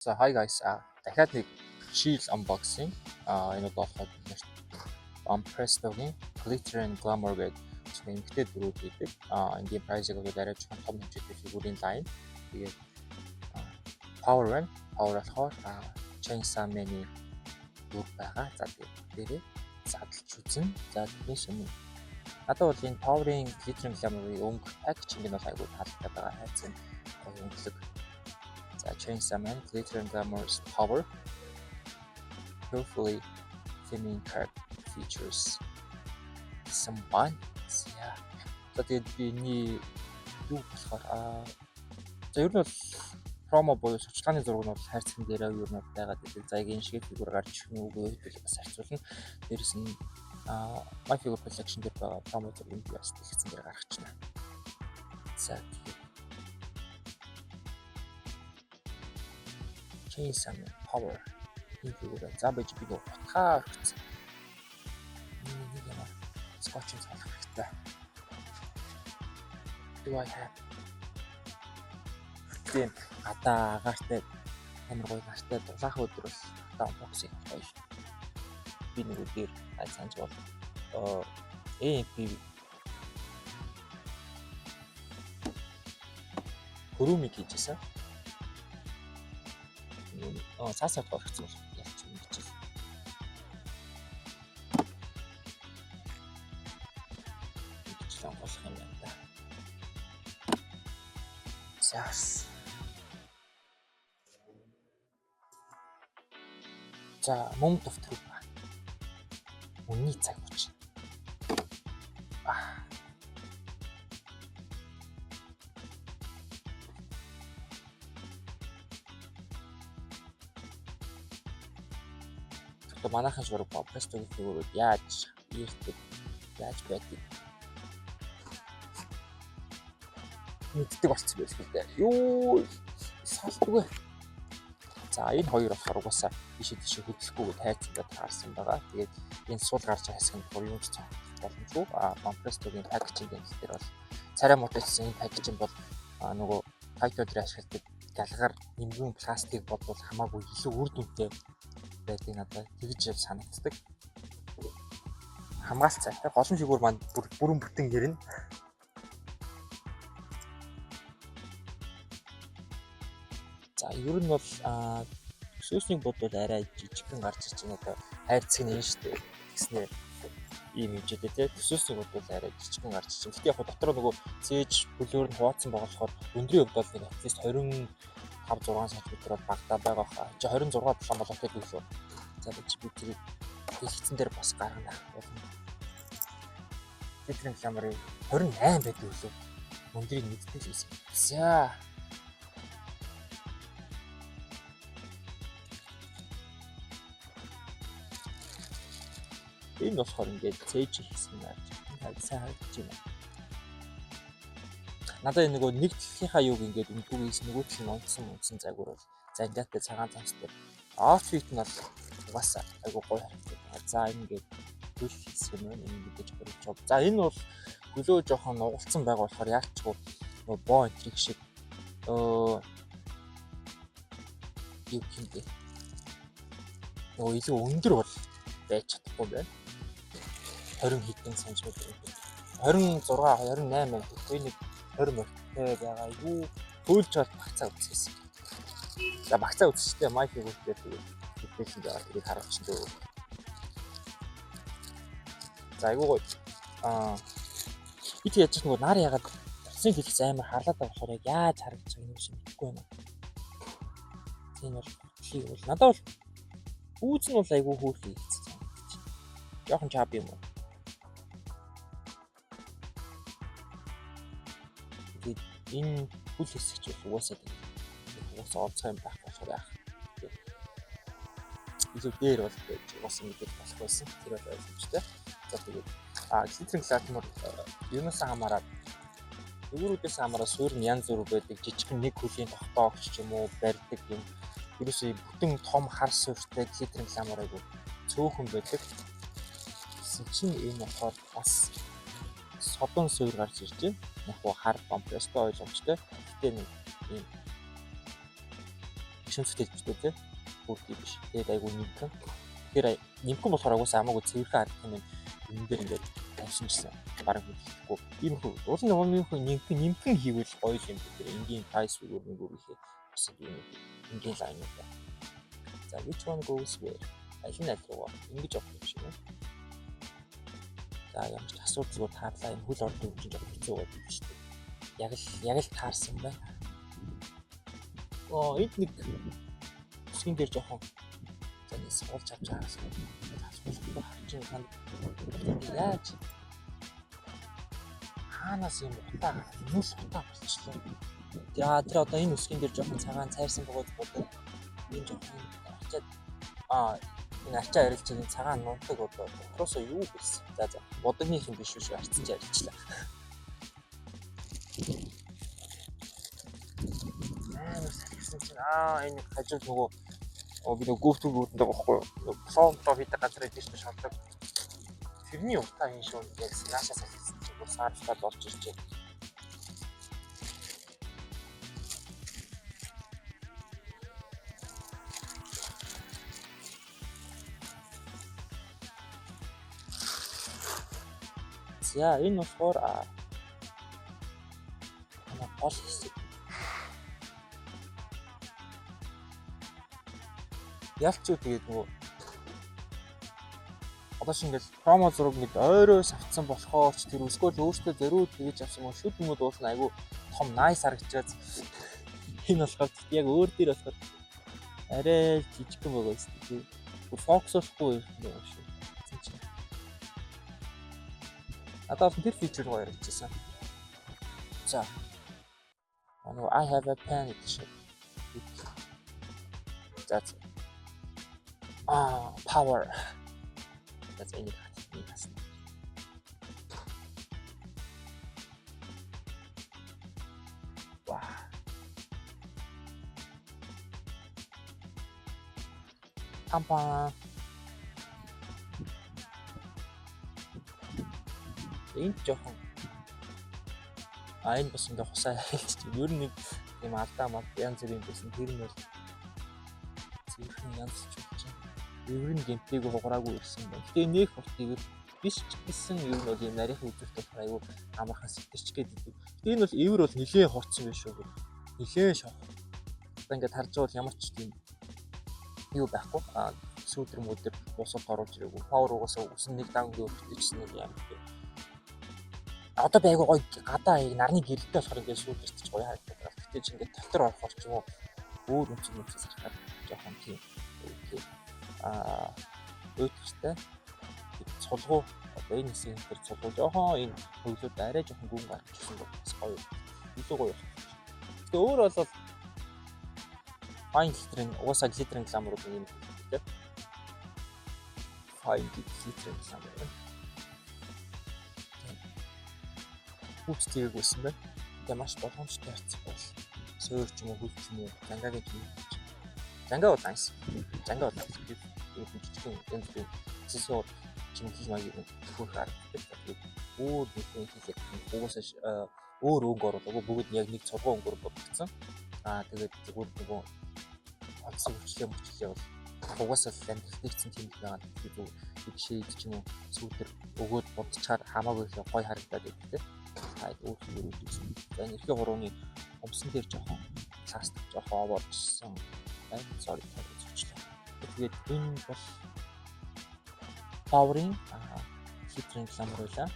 За, hi guys. Дахиад нэг chill unboxing. Энэ удаа болохоор бид Banpresto-гийн Glitter and Glamour гэдэг зөвхөн эмэгтэй дөрүүд хийдэг. Энгийн price-ыг бол арай жоохон том хэмжээтэй фигурийн line. Тэгээд Power байна. Power болохоор Chainsaw Man-ы дүр байгаа. За, тэгээд дээрээ задлж үзэн. За, тэрнээс өмнө надад бол энэ Power-ын Glitter and Glamour-ын өнгө packaging нь бол айгүй таалагдаад байгаа. Хайцсан гоё өнгөлөг. За, Chainsaw Man Glitter and Glamour's Power Hopefully feminine character features гэсэн байна. За. За, тэгээд би энэний юу болохоор за, ер нь бол промо буюу сурчлагын зураг нь бол хайрцаган дээр ер нь байгаад байдаг. За, яг энэ шиг фигур гарч ирэх нь үгүй хэдүүл бас харьцуулна. Дээрэс нь My Figure Collection дээр байгаа промо зургийг би бас дэлгэцэн дээр гаргачихна. За, тэгээд Chainsaw Man Power энэ фигур. За, байж би нөгөө утгаа орхисон. Нэг юм скотчийг салах хэрэгтэй. Do I have тийм гадаа агаартай амар гоё нартай дулаахан өдөр бол одоо unboxing гоё. Би нэг өдөр санаж бол AMP хөрөөмийг хийжсэн. Цаасаа орхисон бол ялч юм гэж. Ингэж л онгойлох юм байна да. За. За, Moment of Truth. Үнний цаг үуч. Одоо манайхан шуурга Banpresto-гийн фигурууд яаж ирдэг, яаж байдгийг мэддэг болцсон байсан л дээ. Юу салдгүй. За, энэ хоёр болохоор угаасаа ийшээ тийшээ хөдлөхгүйгээр тайцсан таарсан байгаа. Тэгээд энэ сул гарч байгаа хэсэг нь болохоор юу ч цогцох боломжгүй. Banpresto-гийн packaging дээр бол царай муутай гэсэн энэ packaging бол нөгөө Taito дээр ашигладаг галгаар нэмгэн пластик бодвол хамаагүй илүү үр дүнтэй байдаг надад тэгж санагддаг. Хамгаалт цайтай голон фигур маань бүр бүрэн бүтэн гэрнэ. За, ер нь бол төсөөснийг бодвол арай жижигхэн гарч иж байна. Одоо хайрцаг нь энэ шүү дээ. Тэгснээр ийм хэмжээтэй тий. Төсөөснийг бодвол арай жижигхэн гарч иж байна. Гэтэ яг дотроо нөгөө цээж хөлөөр нь хуваацсан байгаа болохоор өндрийн хувьд бол нэг at least 25 6 см бол багтаа байгаа хаа. Чи 26 7 болоотой лөө. За, би тэрийг хэлгэцэн дээр бас гаргана. Glitter Glamour-ын 28 байдаг лөө. Өндрийг мэддэг л байсан. За. Энэ болохоор ингээд цээж хэсэг нь харж сайн харагдаж байна. Надад энэ нөгөө нэг талынхаа юуг ингээд өмдгүү хийсэн, нөгөө тал нь унтсан загвар бол зангиатай цагаан цамцтай. Outfit нь бол угаасаа айгуу гоё харагддаг. За, энэ ингээд хөл хэсэг нь байна. Энэ мэдээж хөрөж байгаа. За, энэ бол хөлөө жоохон нугалцсан байгаа болохоор яалчгүй нөгөө боо энтриг шиг юу гэмдэ. Нөгөө илүү өндөр бол байж чадахгүй байна. 20 хэдэн сантиметр 26 28 байна. Тэгэхээр нэг 20 морьтой байгаа. Айгүй хөөлж бол багцаа үзчихсэн. За, багцаа үзчихтэй My Figure дээр тэгээд мэдээлэл байгаа. Тэрийг харуулчихсан дөө. За, айгүй гоё. Би тэг яаж нөгөө нар ягаад утсын хэлхс амар харлаад байгаа болохоор яг яаж харагдаж байгааг юм шиг мэдэхгүй байна. Тийм бол хөтлийг бол надад бол үүз нь бол айгүй хөөрхөн хийгдсэн санагдчих. Жохон чаб юм уу? Тэгээд энэ хүл хэсэг чи бол угаасаа угаасаа онцгой юм байхгүй болохоор яах. Илүү дээр бол байж угаасаа мэдээж болох байсан. Тэр бол ойлгомжтой. За, тэгээд Glitter Glamour юунаас хамаарат фигурүүдээс хамаарат суурь нь янз бүр байдаг. Жижигхэн нэг хөлийн тогтоогч ч юм уу барьдаг юм. Ерөөсөө бүтэн том хар суурьтай Glitter Glamour айгу цөөхөн байдаг. Гэсэн чинь энэ болохоор бас содон суурь гарч ирж байна. Яг хуу хар Banpresto ойлгомжтой. Гэтэ нэг ийм Шимсэг хэлбэртэй тий. Бүр тийм биш. Тэгээд айгүй нэмхэн. Тэгэхээр нэмхэн болохоор угаасаа хамаагүй цэвэрхэн харагдах юм. Энэ дээр ингээд тавьсан гэсэн бараг мэдэхгүй. Иймэрхүү уул нь өмнөхөө нэмхэн нэмхэн хийвэл гоё юм дээр энгийн price figure нэг үр ихээ бас юм энгийн line уу. За, which one goes where? Аль нь аль руугаа ингэж явах юм шиг байна. За, ямар ч асуудалгүй таарлаа. Энэ хөл ордог юм чинь жоох хэцүү байдаг шүү дээ. Яг л таарсан байна. Оо, энд нэг үсгэн дээр жоохон, за, нэг суулж авч байгаа юм. Асуулахгүй харж байгаа танд яаж хаанаас юм утаа нүс утаа болчихлоо. За, тэр одоо энэ үсгэн дээр жоохон цагаан цайрсан бөгөөд бодог. Энэ жоохон арчаад энэ арчаа арилж байгаа цагаан нунтаг одоо дотроосоо юу байсан. За, бодогных юм биш шүү, арцсан ч арилчлаа. Амар салхисан чинь энэ хажууд нөгөө би нөгөө гүүфтүг үүдэн байгаа байхгүй юу? Плом плом хийдэг газар идэв шүү шалдаг. Тэрний утаа энэ шүү яг наашаа салхисан чинь бүр саарлаад орж ирж байна. За, энэ болохоор гол хэсэг. Ялч юу тэгээд нөгөө одоо шиг ингээл promo зураг нэг ойроос авцсан болохоор ч тэр өсгөөл өөртөө зориуд тэгэж авсан юм шүд юмуд уулна айгу том nice харагдчихад, энэ болохоор яг өөр дээр болохоор арай жижигхэн байгаа юм тийм. Фокуслахгүй юм шүү. Чинь. Надад бол тэр feature гоё яригдчихсан. За. Нөгөө "I have a pen" гэдэг шиг. За. Power. За, энийг хат, энийг хасна. Вау. Пампа. Энд жоохон энэ бас ингээ хусаа хэлчих. Ер нь нэг юм алдаа мал янз бүрийн байсан. Тэр нь бол цэвэрхэн янзлж болж байна. Эвэр нь гэмтээгүй хугараагүй ирсэн байна. Гэтэ нөх урт эвэр биш ч гэсэн ер нь бол юм нарийнхан үзүүрт болохоор айгүй амархан сэтэрч гээд идэв. Гэтэ энэ бол эвэр бол нилээн хурцсан биш үү? Нилээн шок. Одоо ингээд харж байгаа бол ямар ч тийм юу байхгүй. Сүүдэр мүдэр бусад оруулж ирээгүй. Power угаасаа үсэн нэг даангүй өргөжсэн нэг юм. Одоо байгуу гоё гадаа яг нарны гэрэлтэй болохоор ингээд сүүдэрч гоё харагдаад байгаа. Гэтэ чи ингээд дотор орохоор ч юм уу өөр үнцэг үнцэг сархаар жоохон тийм тийм уйтгартай цулгуу, одоо энэ хэсгийн дээр цулгуу жоохон энэ хөглөөд арай жоохон гүн гарчихсан бол бас гоё илүү гоё болох. Тэгээ өөр бол fine glitter-ийн угаасаа glitter glamour юм тийм. Fine glitter glamour байна. Хүүц тээгүйсэн байна. Тэгээ маш боломжтой харцах бол суур ч юм уу, хөл ч юм уу, зангагийн ч юм уу. Зангаа бол nice. Зангаа бол nice. Тэгээд жижигхэн янз бүрийн аксессуар чимхэл маяг юм хөөх харагддаг. Тэгээд өөр нэгэн хийлэг угаасаа өөр өнгө оруулаагүй, бүгд нь яг нэг цургуун өнгөөр бодгдсон. Тэгээд зүгээр нөгөө онцлог хүчлээ мөчлээ бол угаасаа л амьдрал нэгдсэн тийм их байгаа. Тэгээд зүгээр нэг shade ч юм уу сүүдэр өгөөд будчаар хамаагүй их гоё харагдаад байдаг тийм. Та өөр зүгээр үүдсэн. За, энэ эрхийн хурууны өмсөн дээр жоохон пластик жоохон овоорчсон байна. Sorry, зөрчлөө. Тэгээд энэ бол Power-ийн glittering glamour байлаа.